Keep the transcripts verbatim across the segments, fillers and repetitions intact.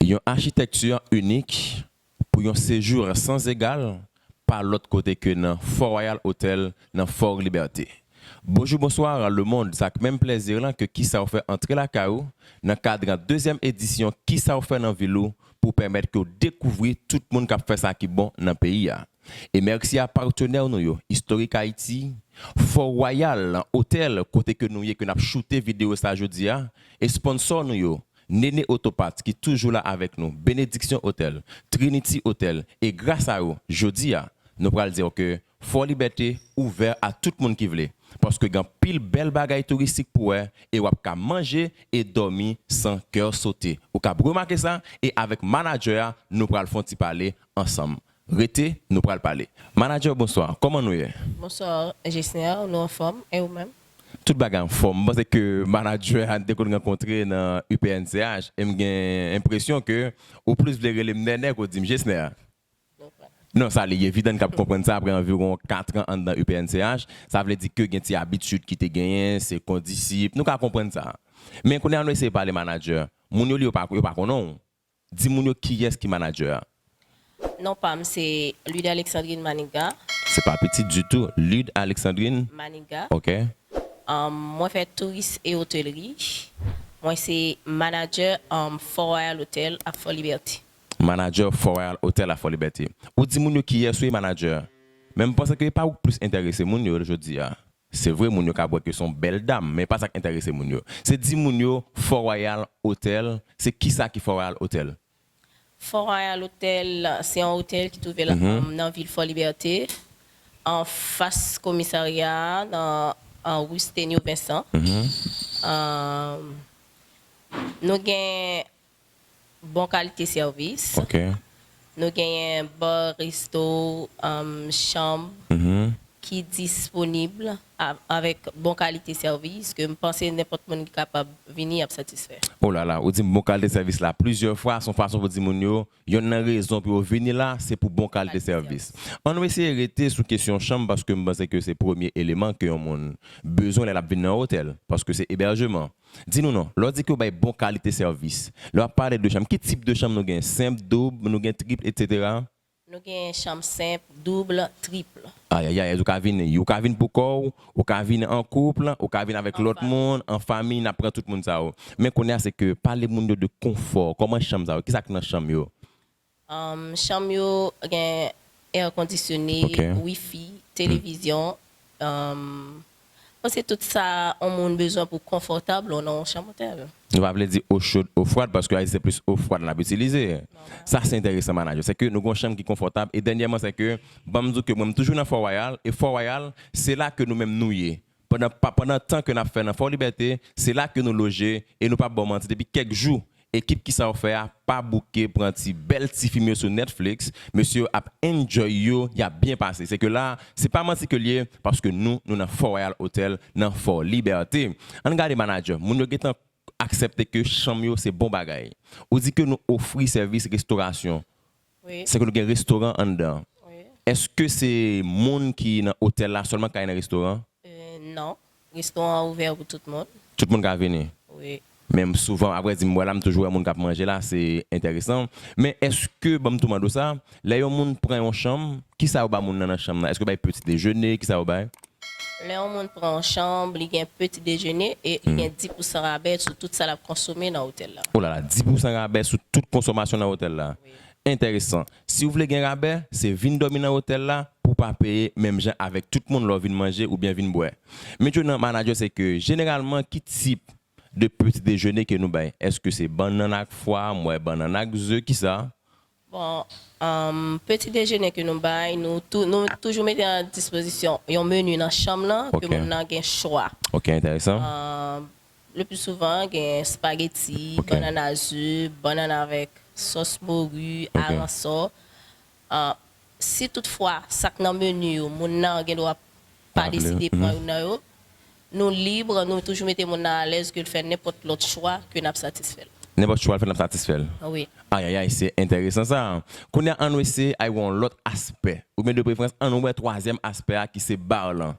Yon achitèkti inik pou yon sejou san egal pa lòt kote ke nan Fort Royal Hotel nan Fort Liberté. Bonjou, bonswa, lemonn, se ak menm plèzi la ke Kisa w fè antre lakay ou nan kadran dezyèm edisyon Kisa w fè nan vil ou pou pèmèt ke w dekouvri tout moun k ap fè sa ki bon nan peyi a. E mèsi a patnè nou yo, Istorik Ayiti, Fort Royal Hotel, kote ke nou ye, ke n ap choute videyo sa jodi a, e sponsò nou yo, Nene Otopat ki toujou la avèk nou, Benediksyon Hotel, Trinity Hotel, e gras a yo, jodi a, nou pral di w ke Fort Liberté ouvè a tout moun ki vle. Paske gen anpil bèl bagay touristik pou wè, e w ap ka manje e dòmi san kè w sote. Ou kab remake sa, e avèk manadjè a, nou pral fè yon ti pale ansanm. Rete, nou pral pale. Manadjè, bonswa. Kòman nou ye? Bonswa, Jesner. Nou anfòm? E ou menm? Tout bagay anfòm. M panse ke manadjè a n te konn rankontre nan U P N C H, e m gen enpresyon ke ou plis vle rele m Nènè ke w di m Jesner. Non, sa li evidan n kab konprann sa apre anviwon kat an anndan U P N C H. Sa vle di ke gen ti abitid ki te genyen, se kondisip. Nou ka konprann sa. Men kounye a nou eseye pale manadjè. Moun yo li yo pa, yo pa konnen w. Di moun yo kiyès ki manadjè a. Non pa m se Lude Alexandrine Maniga. Se pa piti ditou, Lude Alexandrine. Maniga. Ok. Um, mwen fè touris e otelri. Mwen se manadjè, um, Fort Royal Hotel ak Fort Liberté. Manadjè Fort Royal Hotel ak Fort Liberté. Ou di moun yo kiyès ou ye manadjè. Men m panse ke e pa ou k plis enterese moun yo jodi a. Se vre, moun yo ka wè ke se yon bèl dam, men pa sa k enterese moun yo. Se di moun yo Fort Royal Hotel, se kisa ki Fort Royal Hotel? Fort Royal Hotel, se yon otèl ki twouve l, mhm, um, nan vil Fort Liberté, anfas komisarya a, nan, an ri Stenio Vincent. Mhm. Um, nou gen bon kalite sèvis. Ok. Nou genyen bar, resto, um, chanm, mhm, ki disponib a-, avèk bon kalite sèvis ke m panse nenpòt moun ki kapab vini ap satisfè. O la la, ou di m bon kalite sèvis la plizyè fwa, se yon fason pou di moun yo, yonn nan rezon pou yo vini la, se pou bon kalite sèvis. Ann nou eseye rete sou kesyon chanm, paske m panse ke se premye eleman ke yon moun bezwen lè l ap vin nan otèl, paske se ebèjeman. Di nou non, lè w di ke w bay bon kalite sèvis, lè w ap pale de chanm, ki tip de chanm nou gen? Senp, doub, nou gen trip, etsetera? Nou gen chanm senp, doub, trip. Ayayay, ou ka vin, ou ka vin pou kò w, ou ka vin an koup, ou ka vin avèk lòt moun, an fanmi, n ap pran tout moun sa yo. Men kounye a, se ke pale moun yo de konfò, kòman chanm sa yo, kisa k nan chanm yo? Um, chanm yo gen air conditionné, ok, wifi, hmm, televizyon, um, mwen panse tout sa yon moun bezwen pou konfòtab lè w nan yon chanm otèl. Nou pa vle di o chod, o fwad, paske Ayiti se plis o fwad n ap itilize. Nòmal. Sa se enteresan, manadjè. Se ke nou gen yon chanm ki konfòtab, e dènyèman, se ke, ban m di w ke mwen, m toujou nan Fort Royal, e Fort Royal, se la ke nou menm nou ye. Pandan, pa, pandan tan ke n ap fè nan Fort Liberté, se la ke nou loje, e nou p ap ba w manti, depi kèk jou, ekip Kisa w fè a pa bouke pran ti bèl ti fim yo sou Netflix, mesye yo ap enjoy yo, y ap byen pase. Se ke la, se pa manti ke l ye, paske nou, nou nan Fort Royal Hotel, nan Fort Liberté. Ann gade manadjè, moun yo gentan aksepte ke chanm yo se bon bagay. Ou di ke nou ofri sèvis restorasyon. Wi. Se ke nou gen restoran anndan. Wi. Èske se moun ki nan otèl la sèlman k ka al nan restoran? Euh, non. Restoran an ouvè pou tout moun. Tout moun ka vini? Wi. Men souvan, apre di m wè la, m toujou wè moun k ap manje la, se enteresan. Men èske, ban m tou mande w sa, lè yon moun pran yon chanm, kisa yo ba moun nan, nan chanm nan? Èske yo bay peti dejene? Kisa yo bay? Lè yon moun pran yon chanm, li gen peti dejene e li, hmm, gen dis pousan rabè sou tout sa l ap konsome nan otèl la. O la la, dis pousan rabè sou tout konsòmasyon nan otèl la. Wi. Enteresan. Si w vle gen rabè, se vin dòmi nan otèl la pou w pa peye menm jan avèk tout moun lè w vin manje oubyen vin bwè. Men Jonan, manadjè, se ke jeneralman ki tip de peti dejene ke nou bay? Èske se bannann ak fwa, m wè bannann ak ze, kisa? Bon, um, peti dejene ke nou bay, nou tou-, nou toujou mete a dispozisyon yon meni nan chanm nan, ke, ok, moun nan gen chwa. Ok, enteresan. Um, le pli souvan, gen espageti, ok, bannann a ze, bannann avèk sòs mori, ok, aransò. Ah, si toutfwa, sa k nan meni yo, moun nan gen dwa pa, pa vle, deside pran, mhm, youn nan yo, nou lib, nou toujou mete moun nan alèz ke l fè nenpòt lòt chwa ke n ap satisfè l. Nenpòt chwa l fè, n ap satisfè l. Wi. Ayayay, se enteresan sa. Kounye a, ann nou eseye al wè yon lòt aspè. Oubyen de preferans, ann nou wè twazyèm aspè a ki se bar lan.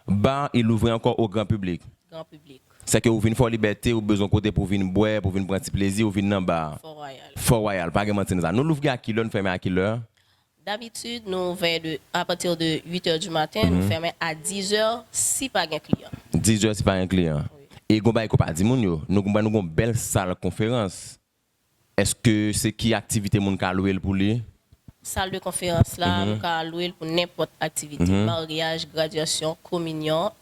Bar, il ouvre encore au grand public. Gran piblik. Sèke ou vin Fò Libète, ou bezwen kote pou vin bwè, pou vin pran ti plezi, ou vin nan ba a. Fò Wayal. Fò Wayal, pa gen manti nan sa. Nou louvri a kilè, nou fèmen a kilè? Dabitid, nou ouvè de, apati de uit è di maten, nou fèmen a diz è si pa gen kliyan. Diz è si pa gen kliyan. E gon bagay ke w pa di moun yo, nou gon, nou gon bèl sal konferans. Èske se ki aktivite moun ka lwe l pou li? Sal de konferans la, nou ka lwe l pou nenpòt aktivite. Maryaj, gradyasyon, kominyon,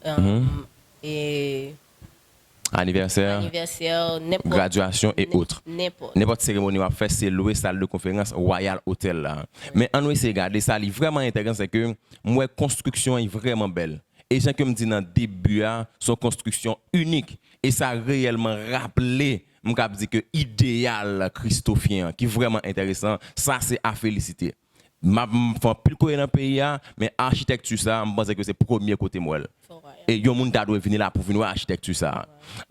e Anivèsè, anivèsè, nenpòt. Gradyasyon e ot. Nenpòt. Nenpòt seremoni w ap fè, se lwe sal de konferans Royal Hotel la. Men ann nou eseye gade sa, li vrèman enteresan, sèke m wè konstriksyon an vrèman bèl. E jan ke m di nan debi a, se yon konstriksyon inik. E sa reyèlman raple, m kab di ke ideyal Kristofyen an, ki vrèman enteresan, sa se a felisite. M ap m fè anpil kote nan peyi a, men achitèkti sa, m panse ke se premye kote m wè l. E yon moun ta dwe vini la pou vin wè achitèkti sa.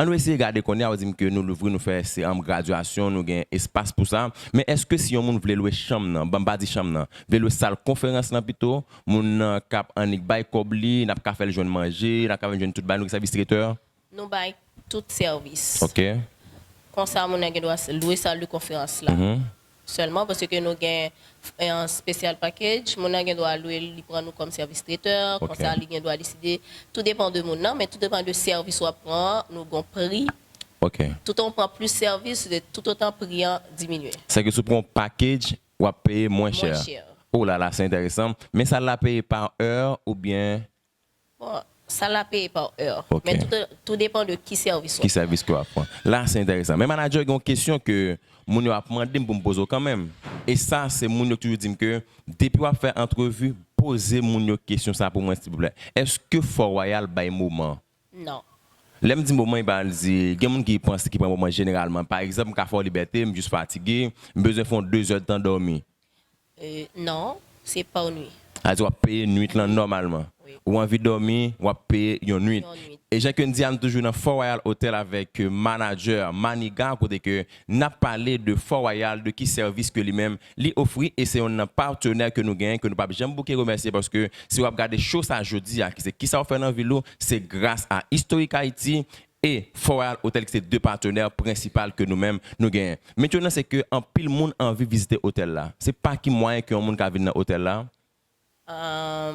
Ann nou eseye gade kounye a, ou di m ke nou louvri, nou fè se an gradyasyon, nou gen espas pou sa. Men èske si yon moun vle lwe chanm nan, ban m pa di chanm nan, vle lwe sal konferans lan pito, moun nan k ap annik bay kòb li, n ap ka fè l jwenn manje, n ap ka fè l jwenn tout bagay, nou gen sèvis tretè? Nou bay tout sèvis. Ok. Konsa, moun nan gen dwa lwe sal de konferans la. Sèlman paske nou gen yon special package, moun nan gen dwa lwe li pran nou kòm sèvis tretè, konsa li gen dwa deside, tou depan de moun nan, men tou depan de sèvis w ap pran, nou gon pri. Ok. Toutan w pran plis sèvis, toutotan pri an diminye. Sèke si w pran yon package, w ap peye mwen chè. Mwen chè. Oh la la, se enteresan. Men sa la peye pa è oubyen? Bon, sa la peye pa è. Ok. Men tou, tou depan de ki sèvis w Ki sèvis ke w ap pran. La, se enteresan. Men manadjè, gen yon kesyon ke moun yo ap mande m pou m poze w kanmenm. E sa, se moun yo ki toujou di m ke depi w ap fè antrevi, poze moun yo kesyon sa pou mwen, silvouplè. Èske Fò Wayal bay moman? Non. Lè m di moman, e pa di, gen moun ki panse ki pran moman jeneralman. Pa egzanp, m ka Fò Libète, m jis fatige, m bezwen fè yon de zè tan dòmi. Euh, non, se pa nwit. Sa di w ap peye nwit lan nòmalman. Wi. Ou anvi dòmi, w ap peye yon nwit. Yon nwit. E jan ke n di a, m toujou nan Fò Wayal Hotel avèk, euh, manadjè Maniga, kote ke n ap pale de Fò Wayal, de ki sèvis ke li menm li ofri, e se yonn nan patenè ke nou genyen, ke nou p ap janm bouke remèsye, paske si w ap gade show sa jodi a, ki se Kisa w fè nan vil ou, se gras a Istorik Ayiti e Fò Wayal Hotel, ki se de patenè prensipal ke nou menm nou genyen. Mentnan, se ke anpil moun anvi vizite otèl la. Se pa ki mwayen ke yon moun ka vin nan otèl la? Euh,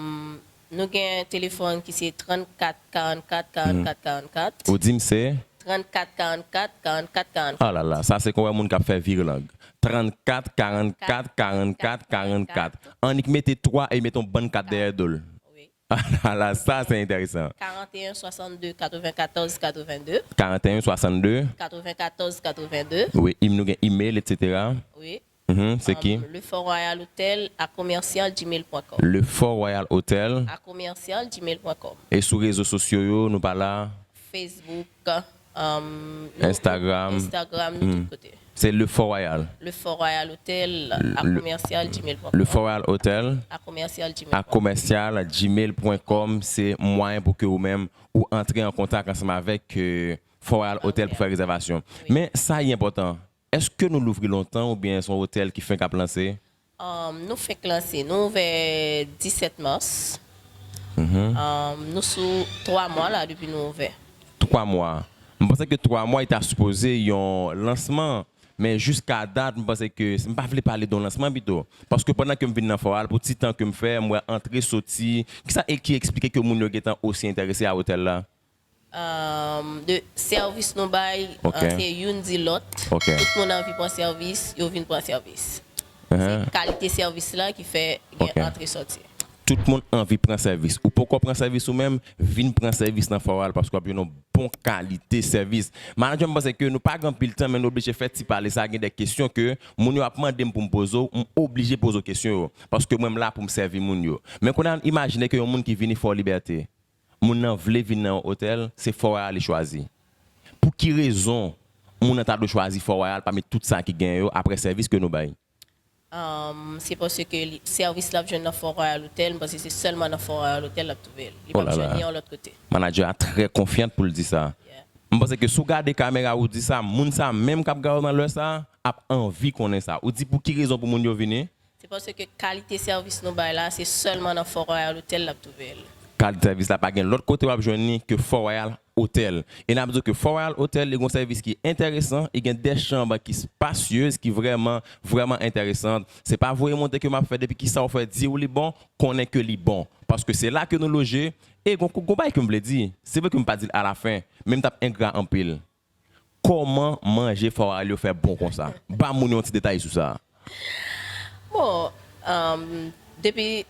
nou gen telefòn ki se trannkat karannkat karannkat karannkat. Ou di m se? Trannkat karannkat karannkat karannkat. Ah la la, sa se kon wè moun k ap fè vire lang. Trannkat karannkat karannkat karannkat. Annik mete twa e mete yon bann kat dèyè do l. Wi. Ah la la, sa se enteresan. Karannteyen swasannde katrevenkatòz katrevende. Karannteyen swasannde. Katrevenkatòz katrevende. Wi, im nou gen email, et cetera. Wi. Mhm, se ki? Um, le Fort Royal Hotel à commercial gmail point com. Le Fort Royal Hotel. À commercial gmail point com. E sou rezo sosyo yo, nou pa la? Facebook, um, nou- Instagram. Instagram, nou tout kote. Se Le Fort Royal. Le Fort Royal Hotel à Le- commercial gmail point com. Le Fort Royal Hotel À commercial gmail à point com. commercial gmail point com, se mwayen pou ke ou menm ou antre an kontak ansanm avèk, euh, Fort Royal Hotel pou fè rezèvasyon. Men sa ki enpòtan, èske nou louvri lontan oubyen se yon otèl ki fenk ap lanse? Um, nou fenk lanse. Nou ouvè disèt mas. Um, nou sou twa mwa la depi nou ouvè. Twa mwa. M panse ke twa mwa, li ta sipoze yon lansman. Men jiska dat, m panse ke, m pa vle pale de yon lansman pito. Paske pandan ke m vin nan Fò Wayal, pou ti tan ke m fè, m wè antre soti. Kisa e ki eksplike ke moun yo gentan osi enterese a otèl la? Um, de sèvis nou bay, Ok. uh, se youn di lòt. Ok. Tout moun anvi pran sèvis, yo vin pran sèvis. Uh-huh. Se kalite sèvis la ki fè gen Ok. antre sòti. Tout moun anvi pran sèvis. Ou poko pran sèvis ou menm, vin pran sèvis nan Fò Wayal paske w ap jwenn yon bon kalite sèvis. Manadjè, m panse ke nou pa gen anpil tan, men nou oblije fè ti pale sa. Gen de kesyon ke moun yo ap mande m pou m poze w, m oblije poze w kesyon yo. Paske mwen, m la pou m sèvi moun yo. Men kounye a, imajine ke yon moun ki vini Fò Libète, moun nan vle vin nan yon otèl, se Fò Wayal li chwazi. Pou ki rezon moun nan ta dwe chwazi Fò Wayal pami tout sa ki genyen yo, apre sèvis ke nou bay? Um, se paske li, sèvis l ap jwenn nan Fort Royal Hotel, m panse se sèlman nan Fort Royal Hotel l ap twouve l. Li Oh p ap là jwenn là. li yon lòt kote. Manadjè a trè konfyant pou l di sa. Yeah. M panse ke si w gade kamera ou di sa, moun sa menm k ap gade w nan lè sa ap anvi konnen sa. Ou di pou ki rezon pou moun yo vini? Se paske kalite sèvis nou bay la, se sèlman nan Fort Royal Hotel l ap twouve l. Kalite sèvis la pa gen lòt kote w ap jwenn li ke Fort Royal Hotel. E n ap di w ke Fort Royal Hotel, li gen yon sèvis ki enteresan, li gen de chanm ki spasyez, ki vrèman, vrèman enteresan. Se pa voye monte ke m ap fè depi kisa w fè di w li bon, konnen ke li bon. Paske se la ke nou loje, e gon, gon bagay ke m vle di, se vre ke m pa di l alafen, men m t ap engra anpil. Kòman manje Fort Royal yo fè bon konsa? Ba moun yo yon ti detay sou sa. Bon, um, depi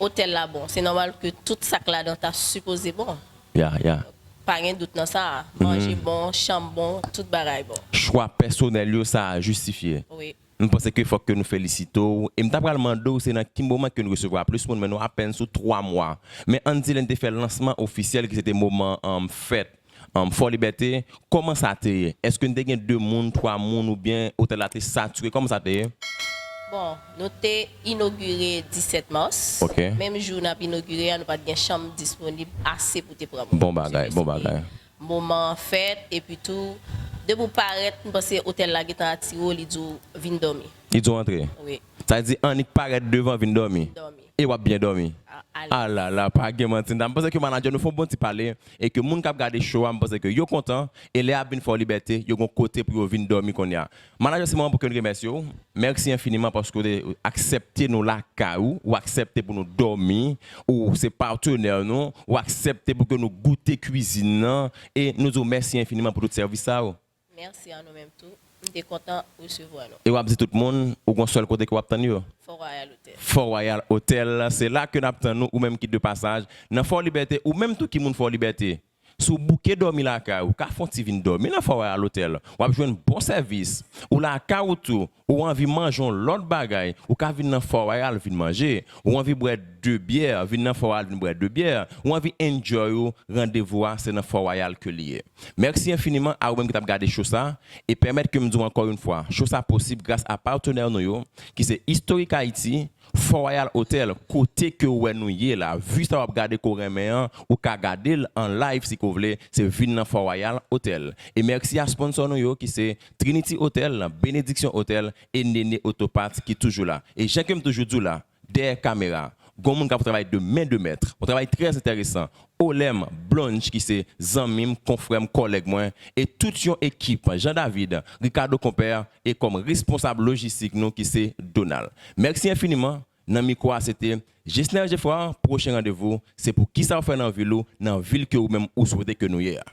otèl la bon, se nòmal ke tout sa k ladan ta sipoze bon. Ya, ya. Pa gen dout nan sa. Manje bon, chanm bon, tout bagay bon. Chwa pèsonèl yo, sa a jistifye. Wi. M panse ke fòk ke nou felisite w. E m ta pral mande w se nan ki moman ke n resevwa plis moun, men nou apèn sou twa mwa. Men ann di lè n te fè lansman ofisyèl ki se te moman um, fèt um, Fò Libète, kòman sa te ye? Èske n te gen de moun, twa moun oubyen otèl la te satire? Kòman sa te ye? Bon, nou te inogire disèt mas. Ok. Menm jou n ap inogire a, nou pa t gen chanm disponib ase pou te pran moun. Bon bagay, bon bagay. Moman an fèt, epi tou, depi w parèt, m panse otèl la gentan atire w, li di w vin dòmi. Li di w antre. Wi, Sa vle di annik parèt devan vin dòmi. dòmi. E w ap byen dòmi. A- alèz. Alala, pa gen manti. M panse ke manadjè nou fè yon bon ti pale e ke moun k ap gade show a, m panse ke yo kontan e lè y ap vin Fò Libète, yo gon kote pou yo vin dòmi kounye a. Manadjè, se moman pou ke n remèsye w. Mèsi enfiniman paske w te aksepte nou lakay ou, ou aksepte pou nou dòmi, ou se patnè nou, ou aksepte pou ke nou goute kwizin nan e nou di w mèsi enfiniman pou tout sèvis sa yo. Mèsi a nou menm tou. M te kontan resevwa nou. E w ap di tout moun, ou gon sèl kote ke w ap tann yo? Fort Royal Hotel. Fort Royal Hotel, se la ke n ap tann nou, ou menm ki de pasaj, nan Fò Libète, ou menm tou ki moun Fò Libète. Si w bouke dòmi lakay ou, ka fè yon ti vin dòmi nan Fort Royal Hotel. W ap jwenn bon sèvis. Ou lakay ou tou, ou anvi manje yon lòt bagay, ou ka vin nan Fort Royal vin manje. Ou anvi bwè de byè, vin nan Fort Royal vin bwè de byè. Ou anvi enjoy ou, randevou a, se nan Fort Royal ke li ye. Mèsi enfiniman a ou menm ki t ap gade show sa e pèmèt ke m di w ankò yon fwa, show sa posib gras a patnè nou yo, ki se Historic Haiti, Fort Royal Hotel, kote ke w wè nou ye la, vi sa w ap gade ke w renmen an, ou ka gade l an live si ke w vle, se vin nan Fort Royal Hotel. E mèsi a sponsò nou yo ki se Trinity Hotel, Benediction Hotel e Nene Autoparts ki toujou la. E jan ke m toujou di w la, dèyè kamera, gon moun k ap travay de men de mèt, yon travay trè enteresan, Olem Blonge ki se zanmi m, konfrè m, kòlèg mwen, e tout yon ekip, Jean David, Ricardo Compère, e kòm responsab lojistik nou ki se Donald. Mèsi enfiniman, nan mikwo a se te Gesner Geffrard, pwochen randevou, se pou kisa w fè nan vil ou, nan vil ke ou menm ou swete ke nou ye a.